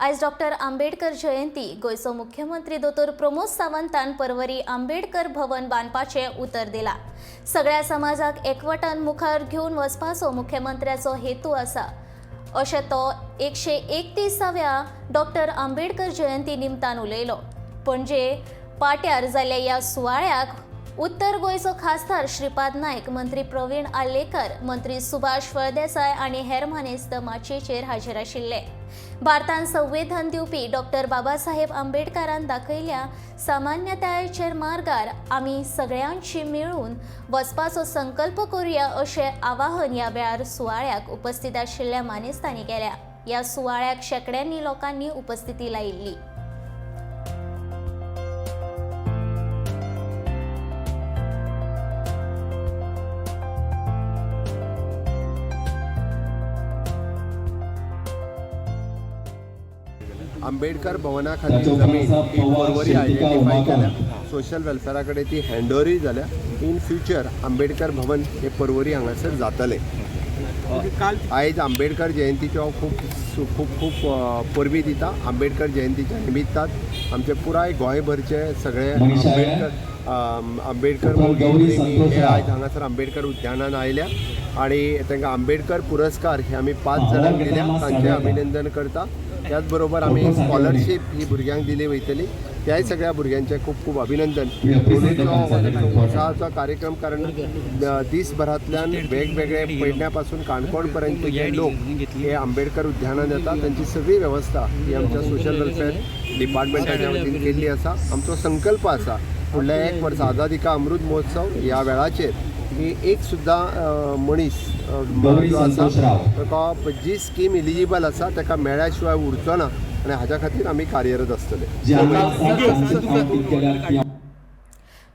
आयज डॉक्टर आंबेडकर जयंती. गोंयचो मुख्यमंत्री दोतोर प्रमोद सावंतान परवरी आंबेडकर भवन बांदपाचें उतर दिलां. सगळ्या समाजाक एकवटान मुखार घेवन वचपाचो मुख्यमंत्र्याचो हेतू आसा, अशें तो 131व्या डॉक्टर आंबेडकर जयंती निमतान उलयलो. पणजे पाट्यार जाल्ल्या ह्या सुवाळ्याक उत्तर गोंयचो खासदार श्रीपाद नायक, मंत्री प्रवीण आर्लेकर, मंत्री सुभाष फळदेसाय आनी हेर मानेस्त माचयेचेर हाजीर आशिल्ले. भारतान संविधान दिवपी डॉक्टर बाबासाहेब आंबेडकरान दाखयल्या समानतायेचेर मार्गार आमी सगळ्यांची मेळून वचपाचो संकल्प करुया, अशें आवाहन ह्या वेळार सुवाळ्याक उपस्थित आशिल्ल्या मानेस्तांनी केल्या. ह्या सुवाळ्याक शेंकड्यांनी लोकांनी उपस्थिती लायिल्ली. आंबेडकर भवना खातीर ताच्या उपरांत जमीन आसा ही पवार पर्वरी शिल्पिका आयडेंटिफाय केल्या. उमाकांत. सोशल वेलफेरा कडेन ती हँडओवरूय जाल्या. इन फ्युचर आंबेडकर भवन हे पर्वरी हांगासर जातलें. आयज आंबेडकर जयंतीचो हांव खूब खूब खूब परबीं दिता. आंबेडकर जयंतीच्या निमित्तान आमचे पुराय गोंयभरचे सगळे मनीषा. आंबेडकर उपरांत मोगी गौरी प्रेमी संतोष हे राव. आयज हांगासर आंबेडकर उद्यानान आयल्या आणि तांकां आंबेडकर पुरस्कार हे आमी पांच हा, जाणांक हो, दिल्या, घेतना तांचें सांगता. अभिनंदन करता. त्याच बरोबर आमी फोटो सांगता. स्कॉलरशीप ही भुरग्यांक दिली वयतली. त्याय सगळ्या भुरग्यांचें खूब खूब अभिनंदन. We appreciate the दोनूचो concern, very important. उत्साहाचो कार्यक्रम, कारण दीसभरांतल्यान वेगवेगळे पेडण्या पासून काणकोण पर्यंत जे लोक हे आंबेडकर उद्यानात येता, तांची सगळी वेवस्था ही आमच्या सोशल वेलफेअर डिपार्टमेंटाच्या वतीन केल्ली आसा. आमचो संकल्प आसा, फुडल्या एक वर्सा आझादी का अमृत महोत्सव ह्या वेळाचेर की एक सुद्दां मनीस गौरी जो आसा संतोष राव. ताका जी स्कीम इलिजिबल आसा ताका मेळ्ळ्या शिवाय उरचो ना आनी हाज्या खातीर आमी कार्यरत आसतले. ज्यांना अंकित केल्या ती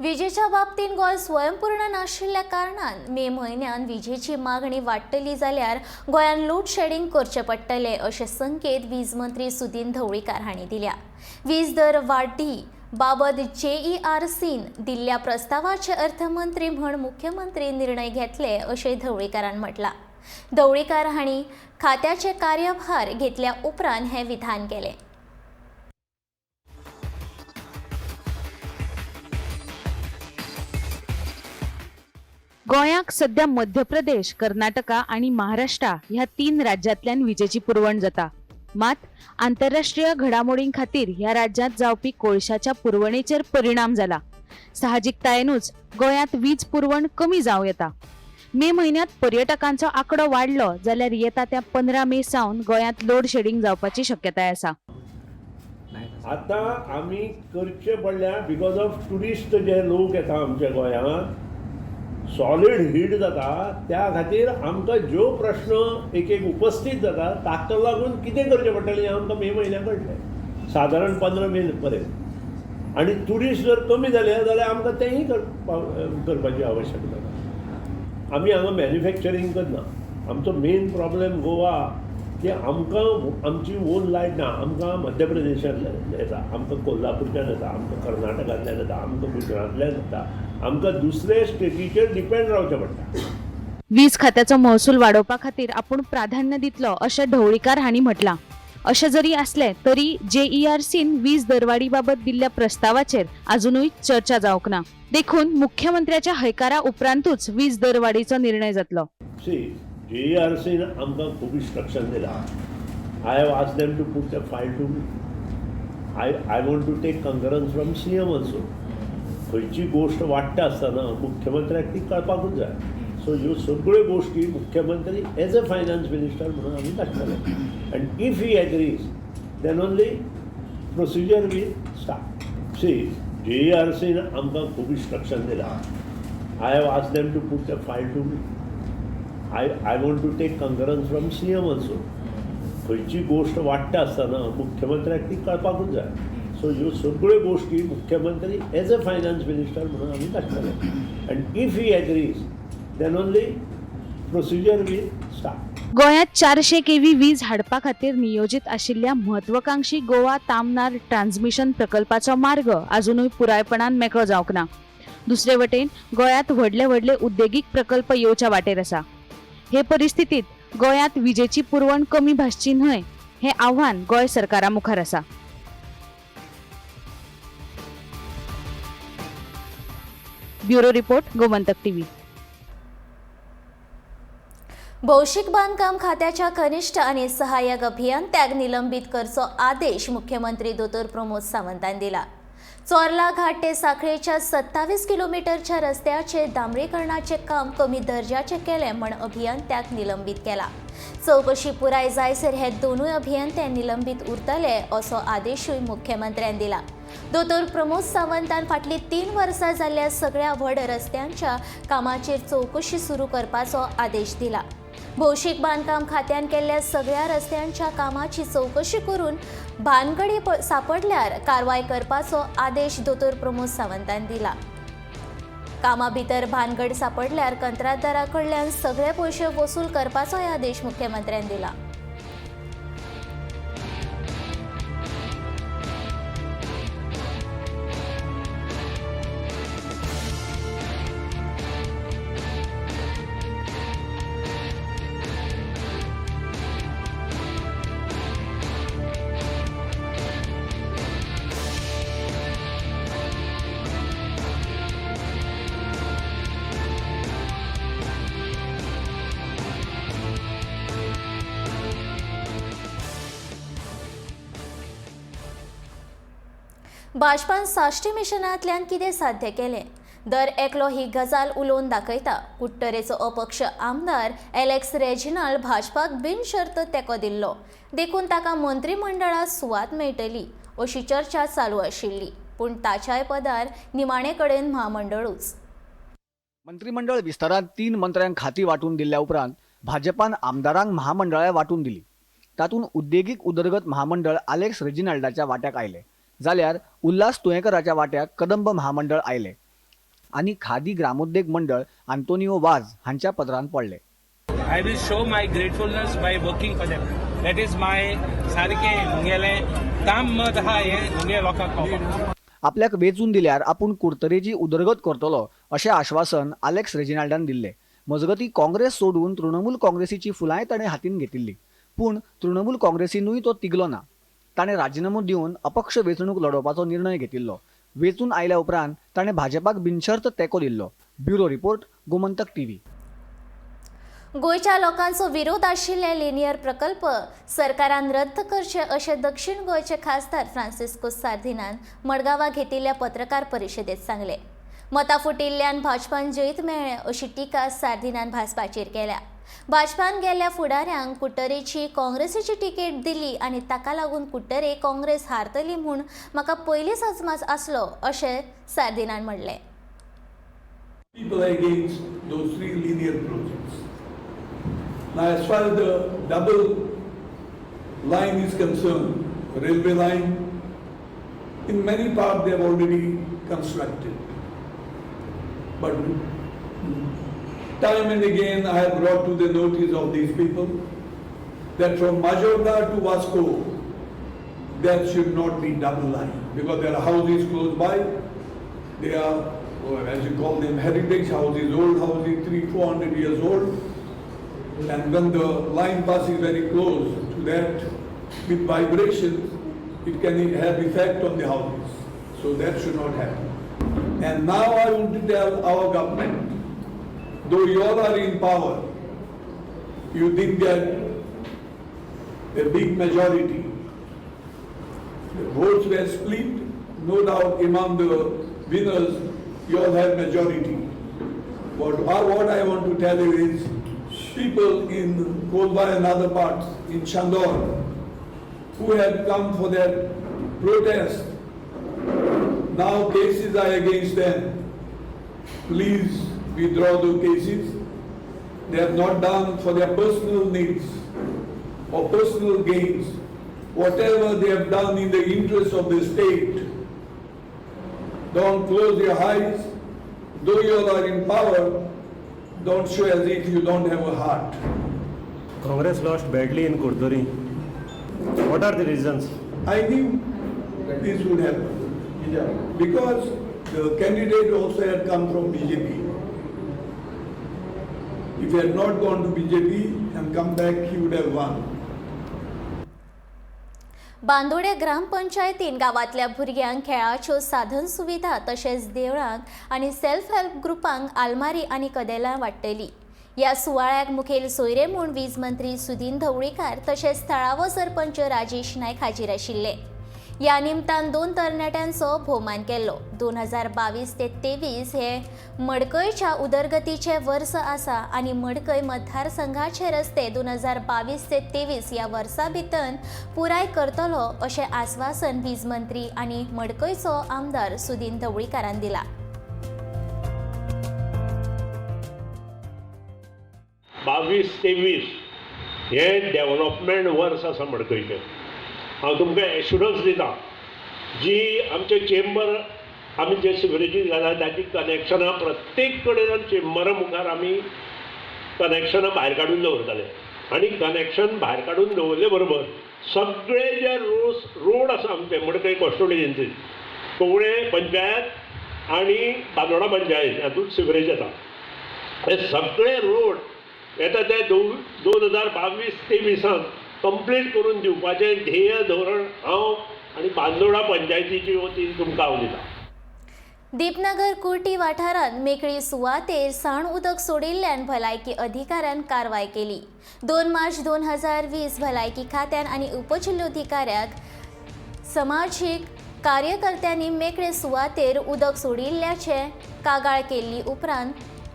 विजेच्या बाबतींत गोंय स्वयंपूर्ण नाशिल्ल्या कारणान मे म्हयन्यान विजेची मागणी वाडटली जाल्यार गोंयान लोड शेडिंग करचें पडटलें, अशे संकेत वीज मंत्री सुदिन ढवळीकार हांणी दिल्या. वीज दर वाडी बाबत जेईआरसीन दिल्ल्या प्रस्तावाचे अर्थमंत्री म्हण मुख्यमंत्री निर्णय घेतले, अशें ढवळीकारान म्हटलां. ढवळीकार हांणी खात्याचे कार्यभार घेतल्या उपरांत हें विधान केलें. गोंयाक सध्या मध्य प्रदेश, कर्नाटका आनी महाराष्ट्रा ह्या तीन राज्यांतल्यान विजेची पुरवण जाता. मात आंतरराष्ट्रीय घडामोडीं खातीर ह्या राज्यांत जावपी कोळशाच्या पुरवणेचेर परिणाम जाला. साहजिकतायेनूच गोंयांत वीज पुरवण कमी जावं येता. मे म्हयन्यांत पर्यटकांचो आंकडो वाडलो जाल्यार येता त्या 15 मे सावन गोंयांत लोड शेडिंग जावपाची शक्यताय आसा. आतां आमी करचे पडल्या because of tourist जे लोक येता आमच्या गोंयांत, सॉलीड हीट जाता. त्या खातीर आमकां ज्यो प्रश्न एक एक उपस्थीत जाता, ताका लागून कितें करचें पडटलें हें आमकां मे म्हयन्याक कळटलें, सादारण 15 मे पर्यंत. आनी ट्युरिस्ट जर कमी जाले जाल्यार आमकां तेंय करपाची आवश्यकता ना. आमी हांगा मॅन्युफॅक्चरींग करना. आमचो मेन प्रॉब्लेम गोवा की आमकां आमची ओन लायट ना. आमकां मध्य प्रदेशांतल्यान येता, आमकां कोल्हापूरच्यान येता, आमकां कर्नाटकांतल्यान येता, आमकां गुजरातांतल्यान येता. आमकां दुसरे स्टेटीचेर डिपेंड रावचें पडटा. वीज खात्याचो महसूल वाडोवपा खातीर आपूण प्राधान्य दितलो, अशें ढवळीकार हांणी म्हटलां. अशें जरी आसलें तरी जेईआरसीन वीज दरवाडी बाबत दिल्ल्या प्रस्तावाचेर अजुनूय चर्चा जावंक ना. देखून मुख्यमंत्र्याच्या हयकारा उपरांतूच वीज दरवाडीचो निर्णय जातलो. सी, जेईआरसीन आमकां खूब इन्स्ट्रक्शन दिलां. I have asked them to put the file to me. I want to take concurrence from CM also. खंयची गोश्ट वाडटा आसतना मुख्यमंत्र्याक ती कळपाकूच जाय. सो ह्यो सगळ्यो गोश्टी मुख्यमंत्री एज अ फायनान्स मिनिस्टर म्हणून आमी धाडटले and if he agrees, then only procedure will start. See, जेईआरसीन आमकां खूब इन्स्ट्रक्शन दिलां. I have asked them to put the file to me. I want to take concurrence from CM also. खंयची गोश्ट वाडटा आसतना मुख्यमंत्र्याक ती कळपाकूच जाय. सो ह्यो सगळ्यो गोश्टी मुख्यमंत्री एज अ फायनान्स मिनिस्टर म्हणून आमी धाडटले and if he agrees, then only procedure will start. गोंयांत 400 केव्ही वीज हाडपा खातीर नियोजीत आशिल्ल्या म्हत्वाकांक्षी गोवा तामनार ट्रान्समिशन प्रकल्पाचो मार्ग अजुनूय पुरायपणान मेकळो जावंक ना. दुसरे वटेन गोंयांत व्हडले व्हडले उद्देगीक प्रकल्प येवच्या वाटेर आसा. हे परिस्थितीत गोंयांत विजेची पुरवण कमी भासची न्हय. हें आव्हान गोंय सरकारा मुखार आसा. Bureau report, Gomantak TV. भौशीक बांदकाम खात्याच्या कनिष्ठ आनी सहाय्यक अभियंत्याक निलंबीत करचो आदेश मुख्यमंत्री दोतोर प्रमोद सावंतान दिला. चोर्ला घाट ते सांखळेच्या 27 किलोमिटरच्या रस्त्याचे डांबरीकरणाचे काम कमी दर्जाचे केले म्हण अभियंत्याक निलंबीत केला. चवकशी पुराय जायसर हे दोनूय अभियंते निलंबीत उरतले असो आदेशूय मुख्यमंत्र्यान दिला. दोतोर प्रमोद सावंतान फाटलीं 3 वर्सां जाल्ल्या सगळ्या व्हड रस्त्यांच्या कामाचेर चवकशी सुरू करपाचो आदेश दिला. भौशीक बांदकाम खात्यान केल्ल्या सगळ्या रस्त्यांच्या कामाची चवकशी करून भानगडी सापडल्यार कारवाय करपाचो आदेश दोतोर प्रमोद सावंतान दिला. कामा भितर भानगड सापडल्यार कंत्राटदारा कडल्यान सगळे पयशे वसूल करपाचोय आदेश मुख्यमंत्र्यान दिला. भाजपान साश्टी मिशनांतल्यान कितें साध्य केलें? दर एकलो ही गजाल उलोवन दाखयता. कुडटरेचो अपक्ष आमदार एलेक्स रेजिनाल्ड भाजपाक बिनशर्त तेंको दिल्लो, देखून ताका मंत्रीमंडळांत सुवात मेळटली अशी चर्चा चालू आशिल्ली, पूण ताच्याय पदार निमाणे कडेन म्हामंडळूच. मंत्रिमंडळ विस्तारांत 3 मंत्र्यांक खाती वांटून दिल्ल्या उपरांत भाजपान आमदारांक महामंडळां वांटून दिली. तातूंत उद्देगीक उदरगत महामंडळ आलेक्स रेजिनाल्डाच्या वाट्याक आयलें, जाल्यार उल्हास तुयेंकराच्या वाट्याक कदंब महामंडळ आयलें आनी खादी ग्रामोद्योग मंडळ आंतोनियो वाज हांच्या पदरान पडलें. I will show my gratefulness by working for them. That is my सारकें मुगेलें काम मत आहा हें मुगे लोकांक कळपाक. आपल्याक वेंचून दिल्यार आपूण कुडतरेची उदरगत करतलो अशें आश्वासन आलेक्स रेजिनाल्डान दिल्लें. मजगतीं काँग्रेस सोडून तृणमूल काँग्रेसीची फुलांय ताणें हातीन घेतिल्ली, पूण तृणमूल काँग्रेसीनूय तो तिगलो ना. ताणें राजिनामो दिवन अपक्ष वेंचणूक लडोवपाचो निर्णय घेतिल्लो. वेंचून आयल्या उपरांत ताणें भाजपाक बिनशर्त तेंको दिल्लो. Bureau report, Gomantak TV. गोंयच्या लोकांचो विरोध आशिल्ले लिनियर प्रकल्प सरकारान रद्द करचे अशें दक्षिण गोंयचे खासदार फ्रांसिस्को सार्दिनान मडगांवां घेतिल्ल्या पत्रकार परिशदेंत सांगलें. मतां फुटिल्ल्यान भाजपान जैत मेळ्ळें अशी टिका सार्दिनान भाजपाचेर केल्या. भाजपान गेल्ल्या फुडाऱ्यांक कुडटरेची काँग्रेसीची तिकेट दिली आनी ताका लागून कुडटरे काँग्रेस हारतली म्हूण म्हाका पयलींच अदमास आसलो अशें सार्दिनान म्हणलें. People are against those 3 linear projects. Now, as far as the double line is concerned, railway line, in many parts they have already constructed. But time and again I have brought to the notice of these people that from Majorda to Vasco, that should not be double line, because there are houses close by. They are, or as you call them, heritage houses, old houses, 300-400 years old. And when the line passes very close to that, with vibrations, it can have effect on the houses. So that should not happen. And now I want to tell our government, though you all are in power, you didn't get a big majority. The votes were split, no doubt among the winners, you all have majority. But what I want to tell you is, people in Kolba and other parts, in Chandor, who had come for that protest, now cases are against them. Please withdraw the cases. They have not done for their personal needs or personal gains. Whatever they have done in the interest of the state, don't close your eyes. Though you all are in power, don't show as if you don't have a heart. Congress lost badly in Curtorim. What are the reasons? I knew this would happen because the candidate also had come from BJP. If he had not gone to BJP and come back, he would have won. Bandode ग्रामपंचायतीन गांवांतल्या भुरग्यांक खेळाच्यो साधन सुविधा तशेंच देवळांक आनी self help ग्रुपांक आलमारी आनी कदेलां वाडटली. ह्या सुवाळ्याक मुखेल सोयरे म्हूण वीज मंत्री सुदीन ढवळीकार तशेंच थळावो सरपंच राजेश नायक हाजीर आशिल्ले. ह्या निमतान 2 तरणाट्यांचो भोवमान केल्लो. 2022 ते 23 हे मडकयच्या उदरगतीचे वर्स आसा आनी मडकय मतदारसंघाचे रस्ते 2022 ते 23 ह्या वर्सा भितर पुराय करतलो अशें आस्वासन वीज मंत्री आनी मडकयचो आमदार सुदीन ढवळीकारान दिला. 22-23 हे डेव्हलपमेंट वर्स आसा मडकयचें. हांव तुमकां एश्युरन्स दिता, जी आमचे चेंबर आमी जे सिवरेजीक घाला ताची कनेक्शनां प्रत्येक कडेन चेंबरा मुखार आमी कनेक्शनां भायर काडून दवरताले आनी कनेक्शन भायर काडून दवरले बरोबर सगळे जे रोड आसा आमचे मडकय कॉन्स्टिट्युएन्सीन, कवळे पंचायत आनी बांदोडा पंचायत हातूंत सिवरेज येता. हे सगळे रोड येता ते 2022-23 कंप्लीट करून दिवपाचें ध्येय धोरण हांव आनी बांदोडा पंचायतीची वतीन तुमकां हांव दिता. दीपनगर कुर्टी वाठारांत मेकळी सुवातेर सांड उदक सोडिल्ल्यान भलायकी अधिकाऱ्यान कारवाय केली. 2 मार्च 2020 भलायकी खात्यान आनी उपजिल्लोधिकाऱ्याक समाजीक कार्यकर्त्यांनी मेकळे सुवातेर उदक सोडिल्ल्याचे कागाळ केल्ली उपरांत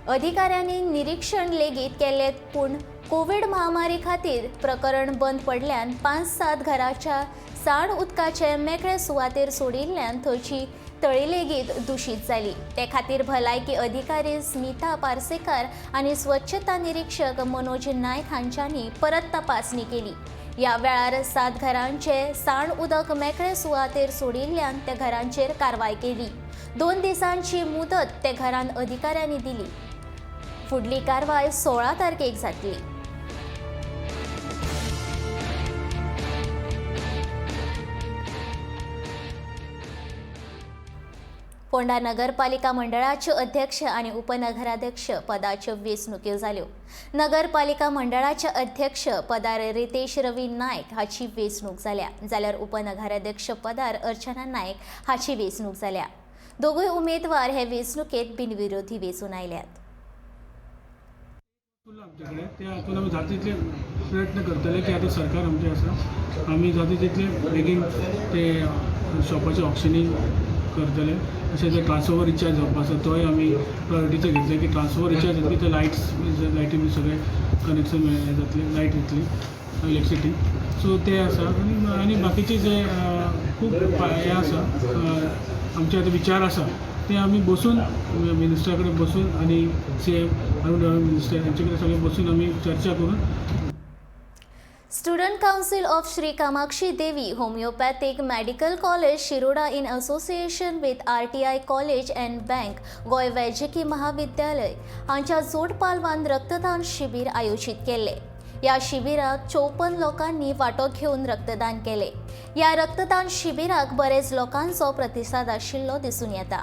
अधिकाऱ्यांनी निरीक्षण लेगीत केलें, पूण कोवीड महामारी खातीर प्रकरण बंद पडल्यान 5-7 घराच्या सांड उदकाचे मेकळे सुवातेर सोडिल्ल्यान थंयची तळी लेगीत दुशीत जाली. ते खातीर भलायकी अधिकारी स्मिता पार्सेकर आनी स्वच्छता निरीक्षक मनोज नायक हांच्यांनी परत तपासणी केली. ह्या वेळार 7 घरांचे सांड उदक मेकळे सुवातेर सोडिल्ल्यान त्या घरांचेर कारवाय केली. 2 दिसांची मुदत त्या घरान अधिकाऱ्यांनी दिली. फुडली कारवाय 16 तारखेक जातली. फोंडा नगरपालिका मंडळाच्यो अध्यक्ष आनी उपनगराध्यक्ष पदाच्यो वेंचणुक्यो जाल्यो. नगरपालिका मंडळाच्या अध्यक्ष पदार रितेश रवी नायक हाची वेंचणूक जाल्या, जाल्यार उपनगराध्यक्ष पदार अर्चना नायक हाची वेंचणूक जाल्या. दोगूय उमेदवार हे वेंचणुकेत बिनविरोधी वेंचून आयल्यात. आमच्याकडे ते हातून आमी जाता तितले प्रयत्न करतले की आतां सरकार आमचें आसा, आमी जाता तितले बेगीन ते शॉपाचें ऑक्शनींग करतले. अशें जे ट्रान्सफॉर्मर रिचार्ज जावपा आसा तोय आमी प्रायोरिटीचेर घेतले की ट्रान्सफॉर्मर रिचार्ज जातकीर ते लायट्स लायटी बी सगळें कनेक्शन जातलें, लायट येतली, इलेक्ट्रिसिटी. सो ते आसा आनी आनी बाकीचे जे खूब हें आसा आमचे आतां विचार आसा ते आमी बसून मिनिस्टरा कडेन बसून आनी सी एम मिनिस्टर हांचे कडेन सगळे बसून आमी चर्चा करून. Student council of Shri Kamakshi Devi homeopathic medical college Shiroda in association with RTI college and bank Goa वैजकी महाविद्यालय हांच्या जोडपालवान रक्तदान शिबीर आयोजीत केल्लें. ह्या शिबिराक 54 लोकांनी वांटो घेवन रक्तदान केलें. ह्या रक्तदान शिबिराक बरेच लोकांचो प्रतिसाद आशिल्लो दिसून येता.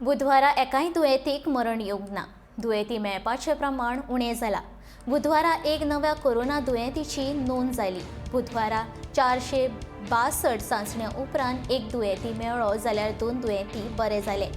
बुधवारा एकाय दुयेंतीक मरण येवंक ना. दुयेंती मेळपाचें प्रमाण उणें जालां. बुधवारा एक नव्या कोरोना दुयेंतीची नोंद जाली. बुधवारा 462 चांचण्या उपरांत एक दुयेंती मेळ्ळो, जाल्यार 2 दुयेंती बरे जाले.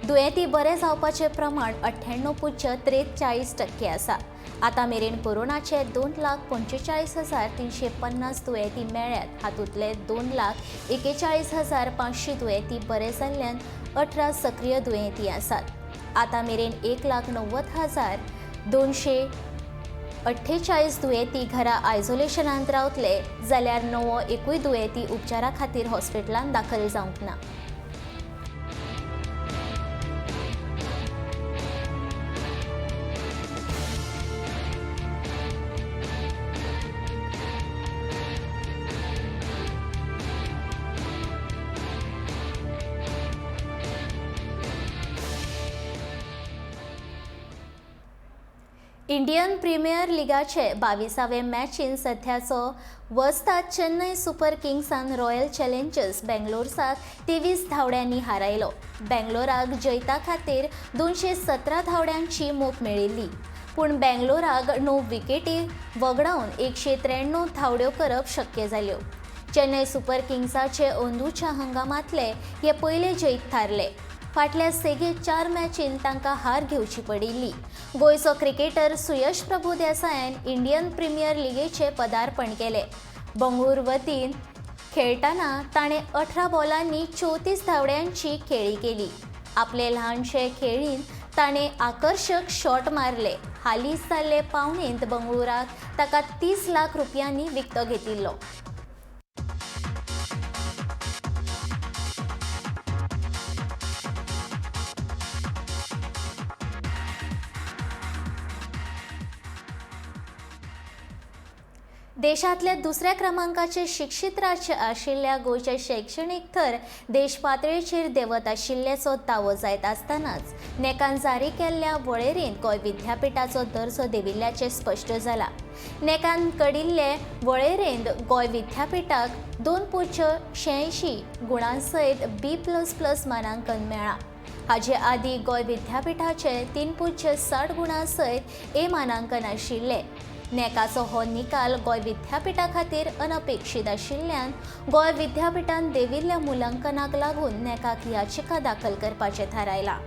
दुयेंती बरे जावपाचें प्रमाण 98.43% आसा. आतां मेरेन कोरोनाचे 2,45,350 दुयेंती मेळ्ळ्यात. हातूंतले 2,41,500 दुयेंती बरे जाल्ल्यान 18 सक्रीय दुयेंती आसात. आतां मेरेन 1,90,248 दुयेंती घरा आयसोलेशनांत रावतले, जाल्यार नवो एकूय दुयेंती उपचारा खातीर हॉस्पिटलांत दाखल जावंक ना. इंडियन प्रिमियर लिगाचे 22वे मॅचीन सध्याचो वस्ताद चेन्नय सुपर किंग्सान रॉयल चॅलेंजर्स बेंगलोरसाक 23 धांवड्यांनी हारायलो. बेंगलोराक जैता खातीर 217 धांवड्यांची मोख मेळिल्ली, पूण बेंगलोराक 9 विकेटी वगडावन 193 धांवड्यो करप शक्य जाल्यो. चेन्नय सुपर किंग्साचे अंदूच्या हंगामांतले हे पयले जैत थारले. फाटल्या सेगीत 4 मॅचीन तांकां हार घेवची पडिल्ली. गोंयचो क्रिकेटर सुयश प्रभुदेसायान इंडियन प्रिमियर लिगेचे पदार्पण केलें. बंगळूर वतीन खेळटना ताणें 18 बॉलांनी 34 धांवड्यांची खेळी केली. आपले ल्हानशे खेळीन ताणें आकर्शक शॉट मारले. हालींच जाल्ले पावणेंत बंगळुराक ताका 30 लाख रुपयांनी विकतो घेतिल्लो. देशांतल्या दुसऱ्या क्रमांकाचे शिक्षीत राज्य आशिल्ल्या गोंयचे शैक्षणीक थर देश पातळेचेर देंवत आशिल्ल्याचो दावो जायत आसतनाच नॅकान जारी केल्ल्या वळेरेंत गोंय विद्यापिठाचो दर्जो देंविल्ल्याचें स्पश्ट जालां. नॅकान काडिल्ले वळेरेंत गोंय विद्यापिठाक 2.86 गुणां सयत B++ मानांकन मेळ्ळां. हाचे आदीं गोंय विद्यापिठाचे 3.60 गुणां सयत A मानांकन आशिल्लें. नॅकाचो हो निकाल गोंय विद्यापिठा खातीर अनपेक्षीत आशिल्ल्यान गोंय विद्यापिठान देंविल्ल्या मुल्यांकनाक लागून नॅकाक याचिका दाखल करपाचें थारायलां.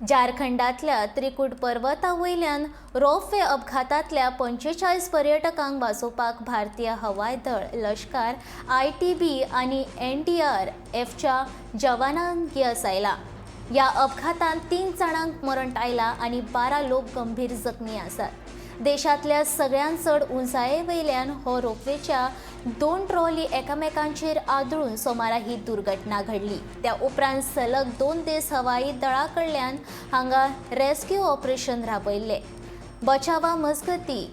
झारखंडांतल्या त्रिकूट पर्वता वयल्यान रोपवे अपघातांतल्या 45 पर्यटकांक वाचोवपाक भारतीय हवाई दळ, लश्कर, ITB आनी NDRFच्या जवानांक येस आयलां. ह्या अपघातांत 3 जाणांक मरण आयलां आनी 12 लोक गंभीर जखमी आसात. देशांतल्या सगळ्यांत चड उंचाये वयल्यान हो रोपवेच्या 2 ट्रॉली एकामेकांचेर आदळून सोमारा ही दुर्घटना घडली. त्या उपरांत सलग 2 दीस हवाई दळा कडल्यान हांगा रेस्क्यू ऑपरेशन राबयल्लें. बचावा मजगती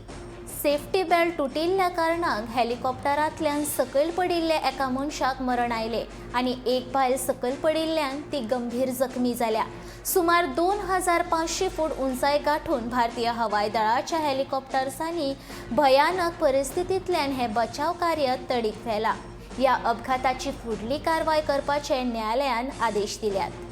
सेफ्टी बेल्ट तुटिल्ल्या कारणान हेलिकॉप्टरांतल्यान सकयल पडिल्ल्या एका मनशाक मरण आयलें आनी एक बायल सकयल पडिल्ल्यान ती गंभीर जखमी जाल्या. सुमार 2500 फूट उंचाय गांठून भारतीय हवाई दळाच्या हेलिकॉप्टर्सांनी भयानक परिस्थितींतल्यान हें बचाव कार्य तडीक व्हेलां. ह्या अपघाताची फुडली कारवाय करपाचे न्यायालयान आदेश दिल्यात.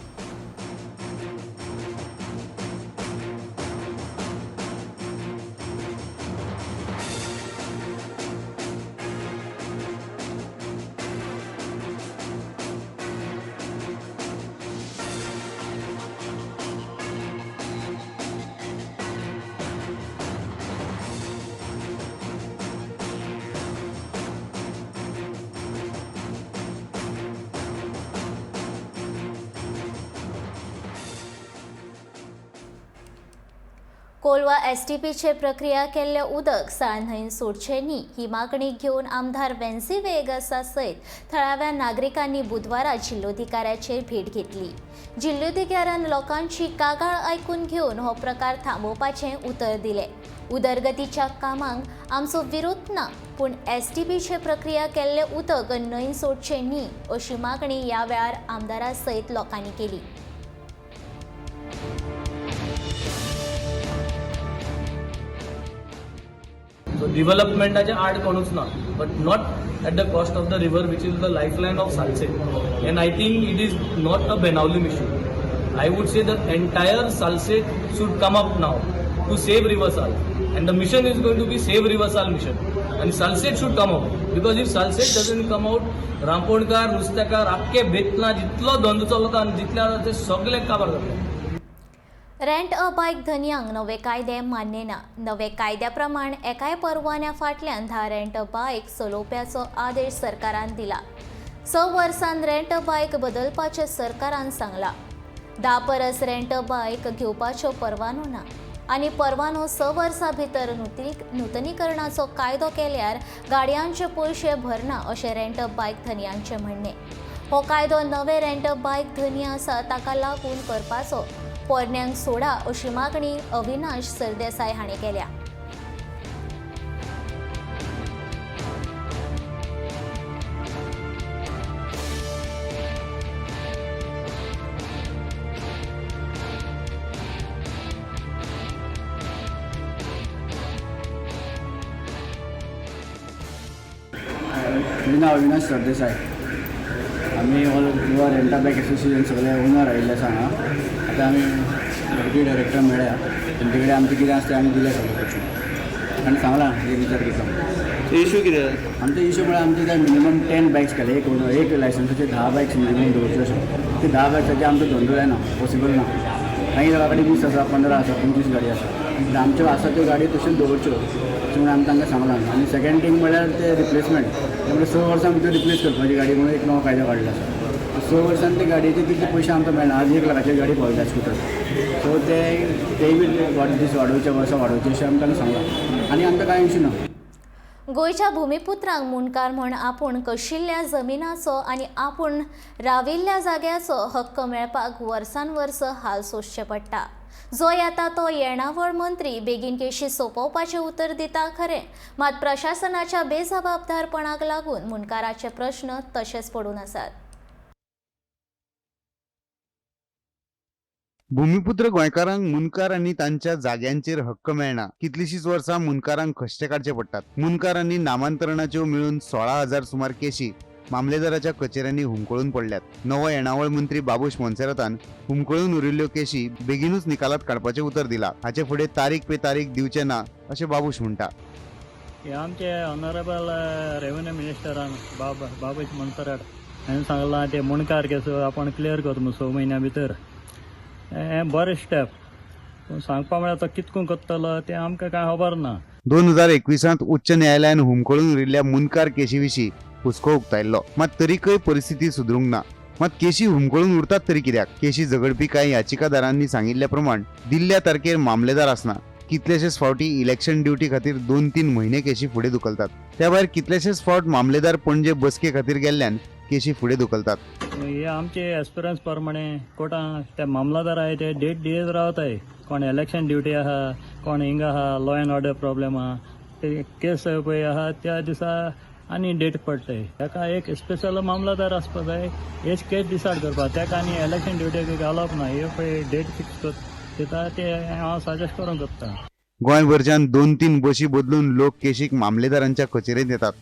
कोलवा एसटीपीचे प्रक्रिया केल्ले उदक साळ न्हंयेन सोडचें न्ही ही मागणी घेवन आमदार वेन्सी वेगसा सयत थळाव्या नागरिकांनी बुधवारा जिल्लोधिकाऱ्याचेर भेट घेतली. जिल्लोधिकाऱ्यान लोकांची कागाळ आयकून घेवन हो प्रकार थांबोवपाचें उतर दिलें. उदरगतीच्या कामांक आमचो विरोध ना, पूण एसटीपीचे प्रक्रिया केल्ले उदक न्हंयेन सोडचें न्ही अशी मागणी ह्या वेळार आमदारा सयत लोकांनी केली. So developmentaचे आड कोणूच ना, but not at the cost of the river, which is the lifeline of Salcete. And I think it is not a Benaulim issue. I would say the entire Salcete should come up now to save River Sal. And the mission is going to be Save River Sal mission. And Salcete should come out. Because if Salcete doesn't come out, Ramponkar, नुस्तेकार, आख्खे बेतला जितलो धंदो चलता आनी जितले आसा ते सगळे काबार जातले. रेंट अ बायक धनयांक नवे कायदे मान्य ना. नवे कायद्या प्रमाण एकाय परवान्या फाटल्यान 10 रेंट अ बायक चलोवप्याचो आदेश सरकारान दिला. 6 वर्सान रेंट अ बायक बदलपाचें सरकारान सांगलां. 10 परस रेंट अ बायक घेवपाचो परवानो ना आनी परवानो 6 वर्सां भितर नुतनीकरणाचो कायदो केल्यार गाडयांचे पयशे भरना अशें रेंट अ बायक धनयांचें म्हणणें. हो कायदो नवे रेंट बायक धनी आसा ताका लागून करपाचो, पोरण्यांक सोडा अशी मागणी अविनाश सरदेसाय हांणी केल्या. म्हजें नांव अविनाश सरदेसाय. आमी ऑल गोवा रेंटा बायक एसोसिएशन सगळे ओनर आयिल्ले आसा हांगा. आतां आमी डेप्युटी डायरेक्टर मेळ्ळ्या, तेंचे कडेन आमचें कितें आसा तें आमी दिलें सगळें क्वेश्चन आनी सांगलां हे विचार करता. इशू कितें? आमचे इशू म्हळ्यार आमचे ते मिनिमम 10 बायक्स केले. एक ओनर एक लायसन्साचे 10 बायक्स मिनिमम दवरच्यो अशें. ते 10 बायक्साचे आमचो धंदो जायना, पॉसिबल ना. मागीर लोकां कडेन 20 आसा, 15 आसा, 25 गाडी आसा. आमच्यो आसा त्यो गाडयो तश्योच दवरच्यो अशें म्हणून आमी तांकां सांगलां. आनी सेकंड थींग म्हळ्यार ते रिप्लेसमेंट, त्यामुळे 6 वर्सां भितर रिप्लेस करपाची गाडी म्हणून एक नवो कायदो काडलो आसा. 6 वर्सांनी ते गाडयेचे तितले पयशे आमकां मेळना. आज 1 लाखाची गाडी पावयता स्कुटर. सो ते तेय बी दीस वाडोवचे, वर्सां वाडोवचे अशें आमी तांकां सांगलां आनी आमकां कांय इशू ना. गोंयच्या भुमिपुत्रांक मुंडकार म्हूण आपूण कशिल्ल्या जमिनाचो आनी आपूण राविल्ल्या जाग्याचो हक्क मेळपाक वर्सान वर्स हाल सोंसचे पडटा. जो येता तो येणावळ मंत्री बेगीन केशी सोंपोवपाचें उतर दिता खरें, मात प्रशासनाच्या बेजबाबदारपणाक लागून मुंडकाराचे प्रश्न तशेच पडून आसात. भूमिपुत्र गोंयकारांक मुंडकार आनी तांच्या जाग्यांचेर हक्क मेळना. कितलीशीच वर्सां मुंडकारांक कश्टे काडचे पडटात. मुंडकार आनी नामांतरणाच्यो मेळून 16,000 सुमार केशी मामलेदाराच्या कचेऱ्यांनी हुमकळून पडल्यात. नवो येणावळ मंत्री बाबूश मोन्सेरातान हुमकळून उरिल्ल्यो केशी बेगीनूच निकालात काडपाचें उतर दिला. हाचे फुडें तारीख पे तारीख दिवचे ना अशें बाबूश म्हणटा. हे आमचे ऑनरेबल रेवेन्यू मिनिस्टरान बाबूश मोन्सेरात हांवें सांगलां ते मुंडकार केस आपण क्लियर करता म्हूण 6 म्हयन्या भितर. हें बरें स्टेप, पूण सांगपा म्हळ्यार तो कितकून करतलो तें आमकां कांय खबर ना. 2021 उच्च न्यायालयान हुमकळून उरिल्ल्या मुंडकार केशी विशीं हुस्को उक्तायल्लो. मात तरीकय परिस्थिती सुदरूंक ना. मात केशी हुमकळून उरतात तरी कित्याक? केशी झगडपी कांय याचिकादारांनी सांगिल्ल्या प्रमाण दिल्ल्या तारखेर मामलेदार आसना. कितलेशेच फावटी इलेक्शन ड्युटी खातीर 2-3 म्हयने केशी फुडें धुकलतात. त्या भायर कितलेशेच फावट मामलेदार पणजे बसके खातीर गेल्ल्यान केशी फुडें धुकलतात. हे आमचे एक्सपिरियन्स प्रमाणे कोर्टां ते मामलादार आहाय ते डेट दियत रावताय. कोण इलेक्शन ड्युटी आहा, कोण हिंगा आहा, लॉ एंड ऑर्डर प्रॉब्लेम आहा, ते केस पळय आहा त्या दिसा आनी डेट पडटाय. ताका एक स्पेशल मामलादार आसपा जाय, हेच केस डिसायड करपाक. ताका आनी इलेक्शन ड्युटीक घालप ना. हे पळय डेट फिक्स करता ते हांव सजेस्ट करूंक सोदता. गोंयभरच्यान 2-3 बशी बदलून लोक केशीक मामलेदारांच्या कचेरेंत येतात,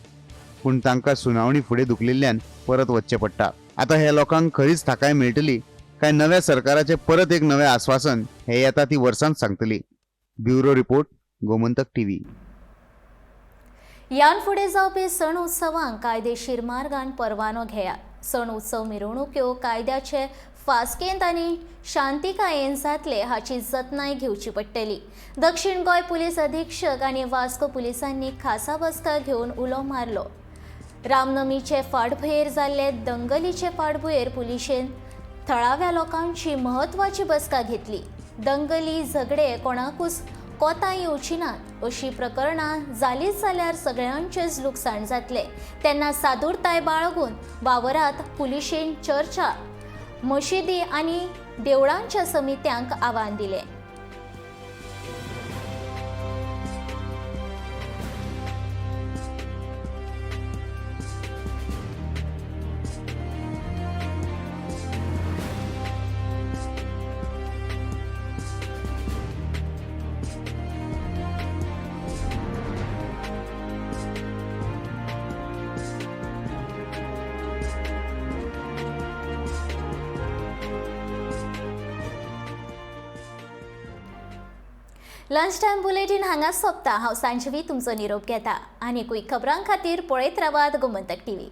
पूण तांकां सुनावणी फुडें धुकलिल्ल्यान परत वचचें पडटा. आतां ह्या लोकांक खरीच थाकाय मेळटली काय नव्या सरकाराचें परत एक नवें आस्वासन हें येता ती वर्सांच सांगतली. Bureau report, Gomantak TV. यान फुडें जावपी सण उत्सवांक कायदेशीर मार्गान परवानो घेयात. सण उत्सव मिरवणुक्यो कायद्याचे फास्केंत आनी शांतिकायेन जातले हाची जतनाय घेवची पडटली. दक्षिण गोंय पुलीस अधीक्षक आनी वास्को पुलिसांनी खासा बसका घेवन उलो मारलो. रामनमीचे फाटभुंयेर जाल्ले दंगलीचे फाटभुंयेर पुलिशेन थळाव्या लोकांची म्हत्वाची बसका घेतली. दंगली झगडे कोणाकूच कोतां येवची नात अशी प्रकरणां जालीच जाल्यार सगळ्यांचेच लुकसाण जातलें. तेन्ना सादूरताय बाळगून वावरात पुलिशेन चर्चा, मशिदी आनी देवळांच्या समित्यांक आव्हान दिलें. लंच टायम बुलेटीन हांगा सोंपता. हांव सांजवी तुमचो निरोप घेता. आनीकूय खबरां खातीर पळयत रावात गोमंतक टीव्ही.